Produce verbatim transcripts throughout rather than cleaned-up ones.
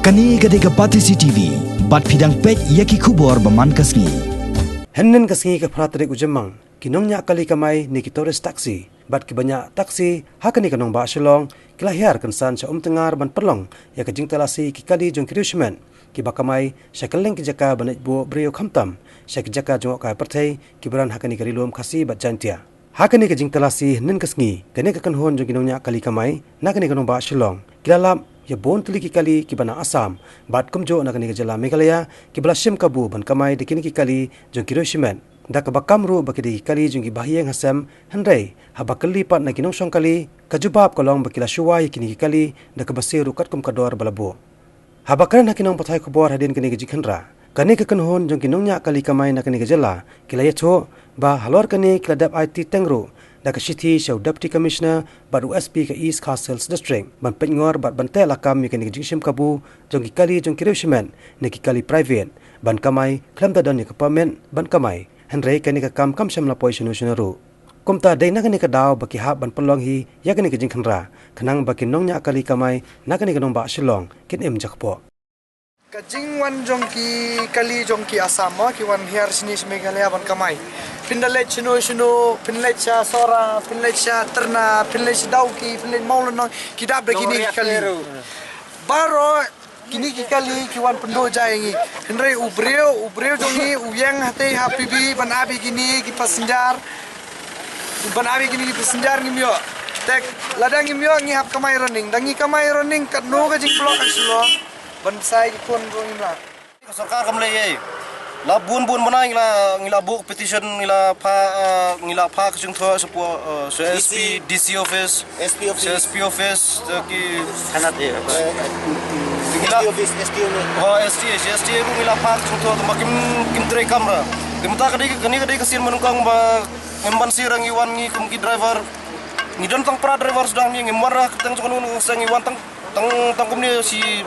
Kane ka dei ka Batesi T V, bad phi dang peit ïa ki khubor ba man ka sngi. Hynnin ka sngi ka phra tarik u Jymmang, ki nongñiah kali kamai ne ki tourist taxi bad ki baniah taxi ha kane ka nongbah Shillong ki la hiar kynsan sha Umtyngar ban pynlong ïa ka jingtalasi ki kali jong ki riew shimet kiba kamai sha kylleng ki jaka ban leit buh briew, khamtam sha ki jaka jngohkai pyrthei kiba don ha kane ka Ri Lum Khasi bad Jaintia. Ha kane ka jingtalasi hynnin ka sngi, kane ka kynhun jong ki nongñiah kali kamai na kane ka nongbah Shillong ki la lap ïa bun tylli ki kali kiba na Assam bad kumjuh na kane ka jylla Meghalaya kiba la shim kabu ban kamai da kine ki kali jong ki riew shimet. Da kaba kam ruh ba ki dei ki kali jong ki bahaïing hasem, hynrei haba kylli pat na ki nongshong kali, ka jubab ka long ba ki la shuwa ïa kine ki kali da kaba siew ruh katkum ka dor ba la buh. Haba kren ha ki nongpathai khubor hadien kane ka jingkhynra, kane ka kynhun jong ki nongñiah kali kamai na kane ka jylla ki la ïathuh ba halor kane ki la dep ai teng ruh da ka shithi sha u Deputy Commissioner bad u S P ka East Khasi Hills District ban pynngor bad ban teh lakam ïa kane ka jingshim kabu jong ki kali jong ki riew shimet ne ki kali private ban kamai khlem da don ïa ka permit ban kamai. Hynrei kane ka kam kam shym la poi shano shano ruh. Kumta dei na kane ka daw ba ki hap ban pynlong hi ïa kane ka jingkhynra, khnang ba ki nongñiah kali kamai na kane ka nongbah Shillong kin im jakpoh. Ka jingwan jong ki kali jong ki Assam mo, ki wan hiar shini sha Meghalaya ban kamai. Phin da leit shano shano, phin leit sha Sohra, phin leit sha Tyrna, phin leit sha Dawki, phin leit Mawlynnong, ki dap da kine ki kali. Baroh kine ki kali ki wan pynduh jai ïa ngi. Hynrei u briew, u briew jong ngi u ïeng hatei ha P B ban ap ïa kine ki passenger. Ban ap ïa kine ki passenger ngim ïoh. Te lada ngim ïoh ngi hap kamai running. Da ngi kamai running katno ka jingblock ha Shillong. Ban sa ïa ki khun ruh ngim lah. Ka sorkar kam leh ei. La bun bun bnai ngi la, ngi la buh petition, ngi la phah, eh, ngi la phah ka jingthoh sha pu, eh, sha S P, D C office, S P office, sha S P office, sha ki thanat, eh, ngi la S T office, S T O ne. Oh, S T, sha S T ruh ngi la phah ka jingthoh, tangba kim, kim trei kamra. Te mynta ka dei, kane ka dei ka sien ba nyngkong ba ngim ban sir, ngi wan ngi kum ki driver. Ngi don tang para driver suda, ngi, ngim wan ra tang jong kano kano ka seng, ngi wan tang Tang, tang kumne shi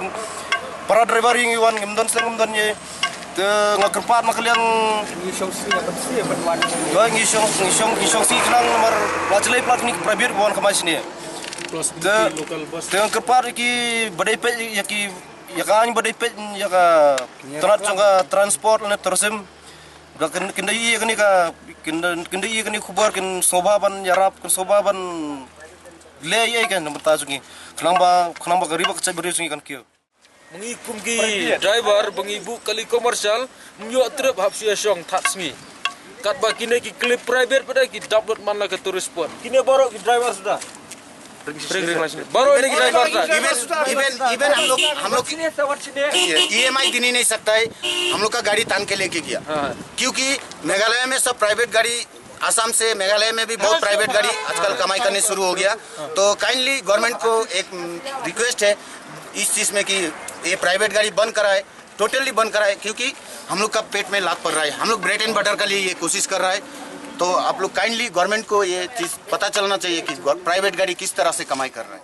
para driver ïa ngi wan, ngim don seng, ngim don ei. Te nga kyrpad na ka liang. Ngi shong sngi, ngi shong sngi ban wan. Ïa, ngi shong, ngi shong, ngi shong sngi khnang namar la jlei palat kine ki private ba wan kamai shane. Te, te nga kyrpad ïa ki ba dei peit ïa ki, ïa ka aiñ ba dei peit ïa ka tnat jong ka transport lane tourism. Ba kin, kin da ïohi ïa kane ka, kin da, kin da ïohi ïa kane ka khubor, kin sngewbha ban ïarap, kin sngewbha ban leh ei ei kan na bynta jong ngi. Khnang ba, khnang ba ka ri bad ka jaitbynriew jong ngi kan kiew. Ma ngi kum ki driver ba ngi buh kali commercial, ym ïoh trip hap shu ïa shong thad sngi. Katba kine ki kali private pat ki dap lut man la ka tourist spot. Kine baroh ki driver suda. Ring, ring, ring, ring. Baroh kine ki driver suda. Even, even, even हम लोग, हम लोग E M I दे नहीं सकता है, हम लोग का गाड़ी तान के लेके गया। हाँ। क्योंकि मेघालय में सब प्राइवेट गाड़ी, आसाम से मेघालय में भी बहुत प्राइवेट गाड़ी आजकल कमाई करने शुरू हो गया। तो काइंडली गवर्नमेंट को एक रिक्वेस्ट है इस चीज़ में कि ये प्राइवेट गाड़ी बंद कराए, टोटली बंद कराए, क्योंकि हम लोग का पेट में लात पड़ रहा है। हम लोग ब्रेड एंड बटर के लिए ये कोशिश कर रहा है। तो आप लोग काइंडली गवर्नमेंट को ये चीज़ पता चलना चाहिए कि प्राइवेट गाड़ी किस तरह से कमाई कर रहा है।